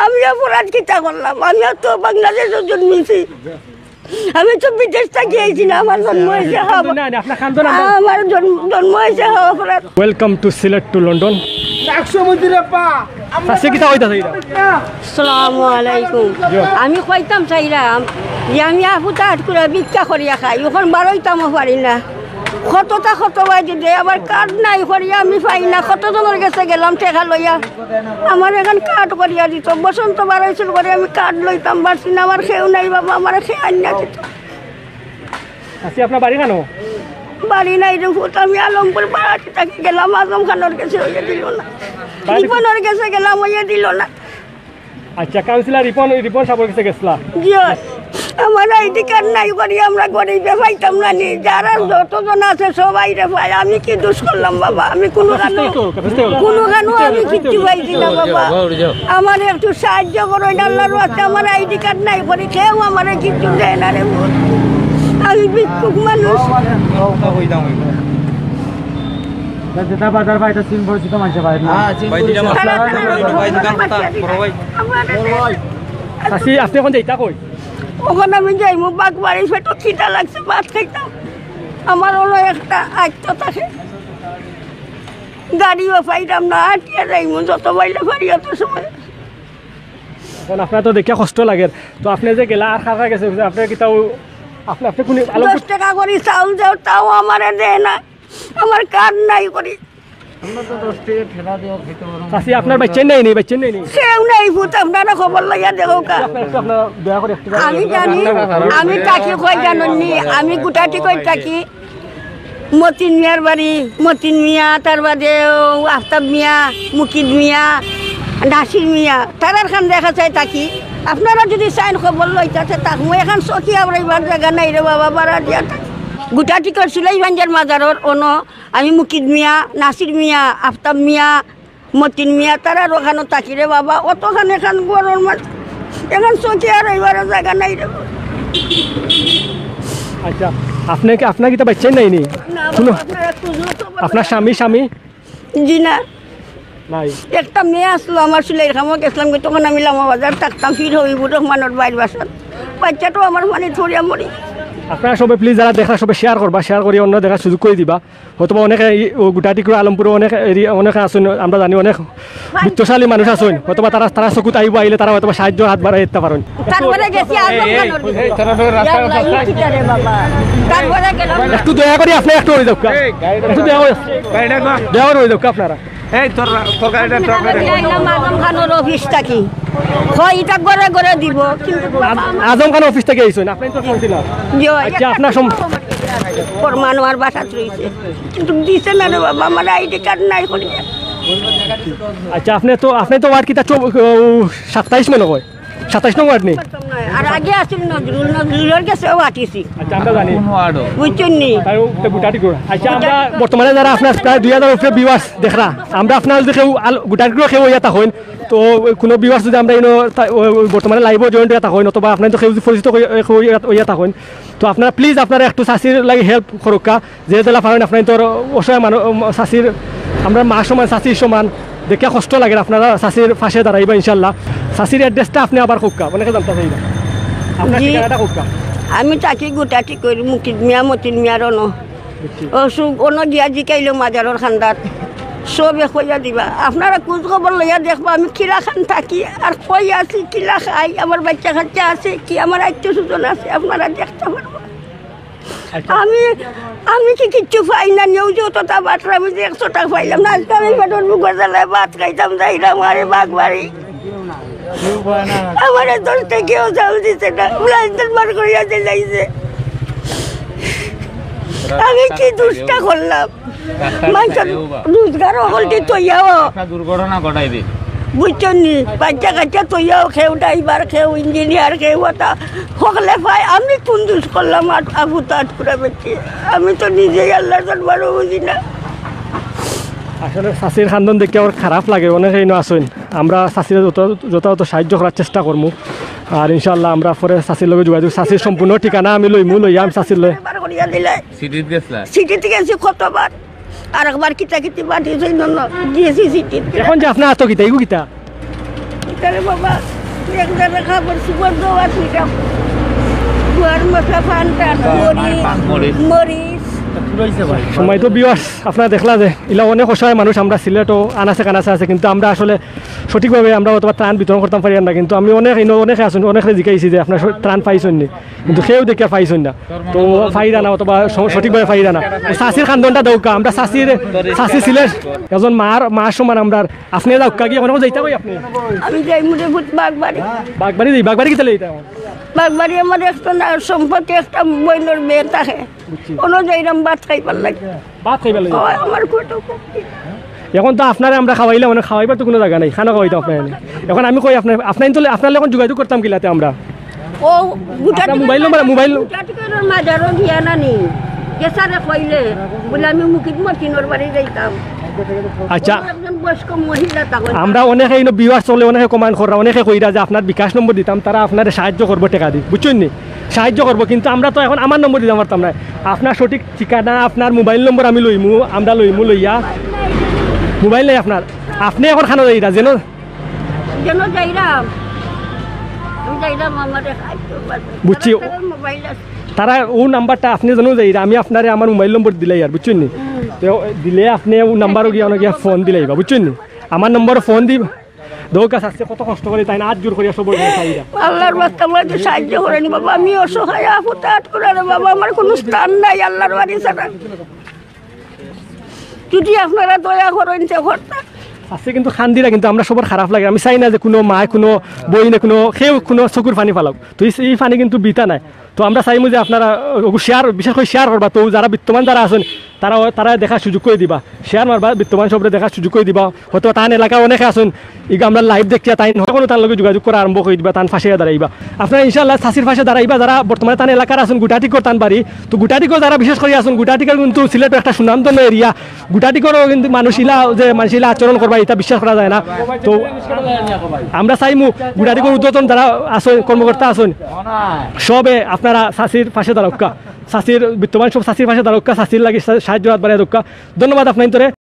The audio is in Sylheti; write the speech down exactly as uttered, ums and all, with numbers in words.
আমি অপরাধ কিতা করলাম? আমি তো বাংলাদেশো জন্মিছি, আমি তো বিদেশ থাকি আইছি না। আমার জন্ম অইছে হা-, না, না, আপনার কান্দন আমরা আমার জন্ম, জন্ম অইছে হা অপরাধ। Welcome to Sylhet to London। চাচি কিতা কইতা চাইরা? আসসালামু আলাইকুম। আমি কইতাম চাইরাম যে আমি আফুতা আটকুরা ভিক্ষা করিয়া খাই, অখন বারইতামও পারি না। কততা কত বাজে দে, আবার কার্ড নাই করিয়া আমি পাই না। কতজনর গেছে গেলাম টেকা লইয়া, আমার এখান কার্ড করিয়া দিত। বসন্ত বারইছিল করে আমি কার্ড লইতাম পারছি না, আমার কেউ নাই বাবা, আমার কেউ আনিয়া দিত। আচ্ছা, আপনার বাড়ি কেন? বাড়ি নাই রে পুত, আমি আলমপুর বারাটি থাকি গেলাম আজম খানর গেছে, অইয়া দিল না। বাড়ি রিপনর গেছে গেলাম, অইয়া দিল না। আচ্ছা, কাউন্সিলর রিপন, রিপন সাবর গেছে গেছলা? জি অয়। আমার আইডি কার্ড নাই করি আমরা গরিবে পাইতাম না নি, যারা যতজন আছে সবাইরে পাই। আমি কি দোষ করলাম বাবা? আমি কুনুখানো, কুনুখানো আমি কিচ্ছু পাইছি না বাবা। আমার একটু সাহায্য করইন আল্লাহর ওয়াস্তে, আমার আইডি কার্ড নাই করি কেউ আমারে কিচ্ছু দেয় না রে পুত। আমি ভিক্ষুক মানুষ। যেটা বাজার পাইতা চিন পরিচিত মানুষে পায় না। হ্যাঁ, চিন পরিচিত। ভাই, দুইটা মাছ। ভাই, দোকান কথা, বড় ভাই। চাচি, আপনি অখন যাইতা কই? অখন আমি যাইমু বাগবাড়ি, পেটো খিদা লাগছে, ভাত খাইতাম। আমার অইলো একটা আইতো থাকে, গাড়িও পাইতাম না, আটিয়া যাইমু যত বাইলে পারি অত সময়। অখন আপনার তো দেখিয়া কষ্ট লাগের, তো আপনি যে গেলা আর কার কার গেছে, আপনি কিতাও, আপনি, আপনি কোন আলম দশ টেকা করি চাউল দেও, তাও আমারে দেয় না, আমার কার্ড নাই করি। চাচি, আপনার বাচ্চা নাই নি? বাচ্চা নাই নি? কেউ নাই পুত, আপনারা খবর লইয়া দেখউক্কা। একটু আপনারা দয়া করে একটু আমি জানি, আমি থাকি কই জানইন নি, আমি গুটাটি কই থাকি। মতিন মিয়ার বাড়ি, মতিন মিয়া, তার বাদে ও আফতাব মিয়া, মুকিদ মিয়া, নাসির মিয়া, তারার খান দেখা চাই থাকি। আপনারা যদি চাইন খবর লইতা তে থাকমু, এখান চকি আওরাইবার জাগা নাই রে বাবা, বারা দিয়া থাকি। গুটাটি কর সুলাইভাঞ্জের মাজারর অনো আমি মুকিদ মিয়া, নাসির মিয়া, আফতাব মিয়া, মতিন মিয়া, তারার অখানো থাকি রে বাবা। অতখান এখান ঘরর মাঝে, এখান চকি আওরাইবার জাগা নাই রে বাবা। আচ্ছা, আপনি কি, আপনার কিতা বাচ্চা নাই নি? না, কোনো বাবা, আপনারা একটু জোর তো আপনার স্বামী, স্বামী? জি না। নাই। একটা মেয়ে আসলো আমার সিলাইর কামো গেছিলাম, তখন আমি লামা বাজার থাকতাম, ফির হবিবুর রহমানর বাইর বাসাত। বাচ্চাটাও আমার মানে ধরিয়া মরি। আপনারা সবে please যারা দেখরা সবে share করবা, share করি অন্য দেখার সুযোগ করি দিবা। হয়তোবা অনেকে এই, ও গুটাটিকুরা আলমপুরে অনেক area, অনেকে আছইন, আমরা জানি অনেক বিত্তশালী মানুষ আছইন, হয়তোবা তারা, তারা চকুত আইবো, আইলে তারা হয়তোবা সাহায্য হাত বাড়াই দিতা পারইন। তারপরে গেছি আজম খানর গেছে। এই, তারা তো রাস্তার ইয়া আল্লাহ, কথা। কি করে বাবা? তারপরে গেলাম। একটু দয়া করি আপনি একটু হয়ে যাউক্কা। এই, গাড়িটা একটু দয়া করি। গাড়িটা কর। দয়া করি হয়ে যাউক্কা আপনারা। এই, তোর, তোর গাড়িটা, তোর গাড়িটা। আমি আইলাম আজম খানর অফিস থাকি। হয় ইটা ঘরে ঘরে দিব, কিন্তু আজ-, আজম খান অফিস থাকি আইছইন, আপনি তো শুনছিলাম। জি, আচ্ছা, আপনার সম- পরমাণু আর বাসাত রইছে। কিন্তু দিছে না রে বাবা, আমার আইডি কার্ড নাই করি। আচ্ছা, আপনি তো, আপনি তো ওয়ার্ড কিতা চৌ-, ও, সাতাইশ মনে হয়, সাতাইশ নং ওয়ার্ড নি? আর আগে আছিল নজরুল, নজরুলর গেছেও আটিছি। আচ্ছা, আমরা জানি। কোন ওয়ার্ডও? বুঝছইন নি? তাই ও তো গুটাটি করে। আচ্ছা, আমরা বর্তমানে যারা আপনার প্রায় দুই হাজার উপরে viewers দেখরা, আমরা আপনার যদি কেউ আল-, গুটাটি করে কেউ ইয়া থাকইন, তো কোনো viewers যদি আমরা ইনো তা-, ও, ও বর্তমানে live-ও join ইয়া থাকইন, অথবা আপনার তো কেউ যদি পরিচিত হই-, হই-, ইয়া থাকইন, তো আপনারা please আপনারা একটু চাচির লাগি help করউক্কা। যে যেলা পারইন আপনারা তো অসহায় মানুষ, উম, চাচির, আমরা মা সমান, চাচির সমান, দেখিয়া কষ্ট লাগের, আপনারা চাচির পাশে দাঁড়াইবা ইনশাআল্লাহ। চাচির address-টা আপনি আবার কউক্কা, অনেকে জানতা চাইবা। আপনার জি। ঠিকানাটা কউক্কা। আমি থাকি গুটাটি করি, মুকিদ মিয়া, মতিন মিয়ার অনো। বুঝছি। অসুখ, অনো গিয়া জিকাইলো মাজারর কান্দাত। সবে কইয়া দিবা। আপনারা খোঁজ খবর লইয়া দেখবা, আমি কিলাখান থাকি, আর কই আছি, কিলা খাই, আমার বাচ্চা কাচ্চা আছে কি, আমার আত্মীয় স্বজন আছে, আপনারা দেখতা পারবা। আচ্ছা। আমি, আমি কি কিচ্ছু পাই না, নিয়েও যে অতটা বাটরা, আমি যে একশো টাকা পাইলাম না। আজকে আমি পেটর ভুকর জ্বালায় ভাত খাইতাম, যাইরাম আরে বাগবাড়ি। আমারে দশ টেকাও চাউল দিছে না, লাইন বার করিয়া দিলাইছে। আমি কি দুষ্টা করলাম? মানুষের রোজগার হকলটি তৈয়াও। একটা দুর্ঘটনা ঘটাই দে। বুঝছইন নি? বাচ্চা কাচ্চা তৈয়াও, কেউ ড্রাইভার, কেউ ইঞ্জিনিয়ার, কেউ অতা। হকলে পায়, আমি কোন দুষ করলাম? আট-, আবু তো আটকুরা বেটি। আমি তো নিজেই আল্লাহর দরবারও বুঝি না। আসলে চাচির কান্দন দেখি আমার খারাপ লাগে, অনেকে ইনো আছইন। আমরা চাচিরে যত, যথাযথ সাহায্য করার চেষ্টা করমু। আর ইনশাআল্লাহ আমরা পরে চাচির লগে যোগাযোগ, চাচির সম্পূর্ণ ঠিকানা আমি লইমু, লইয়া আমি চাচির লগে। বার করিয়া দিলে। সিটিত গেছলা? সিটিত গেছি কতবার। আর একবার কিতা কিতি বাটি দিয়েছি সিটিত। এখন যে আপনার আতো কিতা, এগু কিতা? আরে বাবা, এক জায়গায় খাবার সুপার দেওয়া ছিলাম। দুয়ার মশা ফান টান, মরিচ, মরিচ। সম্মানিত ভিউয়ার্স, আপনারা দেখলা যে ইলা অনেক অসহায় মানুষ আমরা সিলেটও আনাচে কানাচে আছে, কিন্তু আমরা আসলে সঠিকভাবে আমরা অথবা ত্রাণ বিতরণ করতাম পারি না। কিন্তু আমি অনেক ইনো অনেকে আছইন, অনেকে জিকাইছি যে আপনারা স-, ত্রাণ পাইছইন নি, কিন্তু কেউ দেখিয়া পাইছইন না। তো পাইরা না অথবা স-, সঠিকভাবে পাইরা না। চাচির কান্দনটা দেউক্কা, আমরা চাচির, চাচি সিলেট একজন মার, মার সমান আমরা। আপনে যাউক্কা, কি অনো যাইতা কই আপনে? আমি যাইমু রে পুত বাগবাড়ি। বাগবাড়ি যাই, বাগবাড়ি কিতা লাগি যাইতা? বাগবাড়ি আমার একটা না, সম্পত্তি একটা বইনর বিয়া থাকে। অনো যাইরাম ভাত খাইবার লাগি। ভাত খাইবার লাগি? ওই আমার কত কষ্ট। এখন তো আপনারে আমরা খাওয়াইলাম, মানে খাওয়াইবার তো কুনু জাগা নাই, খানা খাওয়াইতাম আপনারে। এখন আমি কই আপনার, আপনার তো, আপনার লগে যোগাযোগ করতাম কিলাতে আমরা? ও, গুটা আপনার মোবাইল নম্বর, মোবাইল গুটা টিকানোর মাঝারও গিয়া না নি। গেছারে কইলে, বলে আমি মুকিত মতিনর বাড়ি যাইতাম। আচ্ছা। ও একজন বয়স্ক মহিলা তখন। আমরা অনেকে ইনো ভিউয়ার্স চলে, অনেকে কমেন্ট কররা, অনেকে কইরা যে আপনার বিকাশ নম্বর দিতাম, তারা আপনারে সাহায্য করবো টেকা দি, বুঝছইন নি? সাহায্য করবো, কিন্তু আমরা তো এখন আমার নম্বর দিতাম পারতাম না। আপনার সঠিক ঠিকানা, আপনার মোবাইল নম্বর আমি লইমু, আমরা লইমু লইয়া। মোবাইল নাই আপনার, আপনে এখন খানো যাইরা, যেন যেন যাইরাম। আমি যাইরাম, আমারে সাহায্য করবে। বুঝছি। তারা মোবাইল আছে। তারা ও নাম্বারটা আপনে যেন যাইরা, আমি আপনারে আমার মোবাইল নম্বর দিলাই আর, বুঝছইন নি? হুম। তো দিলে আপনে ও নাম্বারও গিয়া, অনো গিয়া ফোন দিলাইবা, বুঝছইন নি? আমার নম্বরো ফোন দিবা। দেউক্কা চাচি কত কষ্ট করি তাইন আত জোর করিয়া সবর করে চাইরা। আল্লাহর ওয়াস্তে আমারে সাহায্য করইন বাবা, আমি অসহায়, আফতে আত করে রে বাবা, আমার কুনু স্থান নাই আল্লাহর বাড়ি ছাড়া। যদি আপনারা দয়া করইন, তে করতা। চাচি কিন্তু কান্দিরা, কিন্তু আমরা সবর খারাপ লাগে। আমি চাই না যে কুনু মায়, কুনু বইনে, কুনু কেউ কুনু চকুর পানি ফালাউক। তো ই, ই পানি কিন্তু বৃথা নায়। তো আমরা চাইমু যে আপনারা, আহ, ওগু শেয়ার, বিশেষ করি শেয়ার করবা। তো যারা বিত্তমান যারা আছইন, তারা, তারা দেখার সুযোগ করি দিবা, শেয়ার মারবা, বিত্তমান সবরে দেখার সুযোগ করি দিবা। হয়তো তান এলাকা অনেকে আছইন, ইগু আমরা লাইভ দেখিয়া তাইন হয়তো কুনু তান লগে যোগাযোগ করা আরম্ভ করি দিবা, তান পাশে দাঁড়াইবা। আপনারা ইনশাআল্লাহ চাচির পাশে দাঁড়াইবা, যারা বর্তমানে তান এলাকার আছইন, গুটাটিকর তান বাড়ি। তো গুটাটিকর যারা বিশেষ করি আছইন, গুটাটিকর কিন্তু সিলেটর একটা সুনামধন্য এরিয়া। গুটাটিকরও কিন্তু মানুষ ইলা যে মানুষ ইলা আচরণ করবা, ইটা বিশ্বাস করা যায় না। তো আমরা চাইমু গুটাটিকর ঊর্ধ্বতন যারা আছইন, কর্মকর্তা আছইন, সবে আপনারা চাচির পাশে দাঁড়াউক্কা, চাচির বিত্তমান সব চাচির পাশে দাঁড়াউক্কা, চাচির লাগি সা-, সাহায্য হাত বাড়াই দেউক্কা। ধন্যবাদ আপনাইনতরে।